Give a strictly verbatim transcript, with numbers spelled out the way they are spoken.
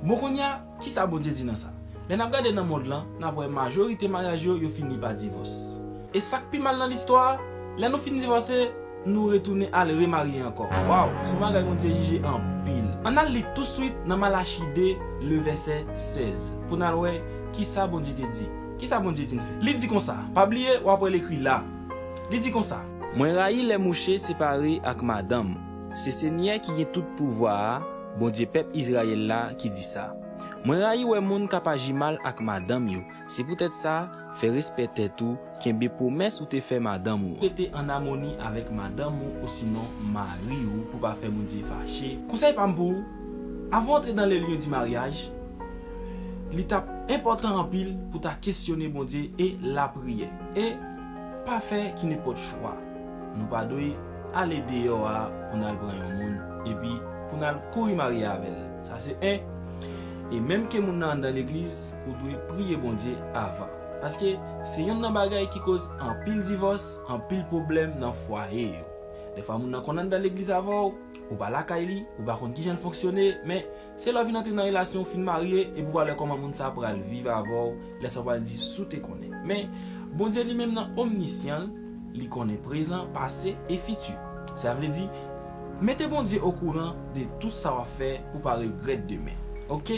Bon, kounye a, kisa Bondye di nan sa? Lè n ap gade nan mond lan, n ap wè majorite maryaj yo, yo fini pa divòs. E sa k pi mal nan listwa a, lè nou fin divòse, nou retounen al remarye ankò. Waw, se yon bagay Bondye jije anpil. Ann al li touswit nan Malachi de, le vèsè sèz, pou n al wè kisa Bondye te di. Kisa Bondye di n fè? Li di konsa, pa bliye, w ap wè l ekri la. Li di konsa. Mwen rayi lè mouche separe ak madanm. Se Senyè ki gen tout pouvwa a, Bondye pèp Izrayèl la, ki di sa. Mwen rayi wè moun k ap aji mal ak madanm yo. Se poutèt sa, fè respè tèt ou, kenbe pwomès ou te fè madanm ou an. Rete ann amoni avèk madanm ou osinon mari ou pou pa fè Bondye fache. Konsèy pa m pou ou, avan w antre dans les lieux du mariage, li t ap enpòtan anpil pou ta kesyone Bondye e lapriyè. E pa fè ki nenpòt chwa. Nou pa dwe ale deyò a pou n al pran yon moun, epi pou n al kouri marye avè l. Sa se en. E menm ke moun nan anndan legliz, ou dwe priye Bondye avan. Paske se yonn nan bagay ki koz anpil divòs, anpil pwoblèm nan fwaye yo. Defwa moun nan konn anndan legliz avè w, ou pa lakay li, ou pa konn kijan l fonksyone, men se lè w vin antre nan relasyon, w fin marye, epi w pral wè kòman moun sa pral viv avè w, lè sa w pral di si w te konnen. Men, Bondye li menm nan omnisyan l, li konnen prezan, pase e fiti. Sa vle di, mete Bondye okouran de tout sa w ap fè pou w pa regrèt demen. Oke?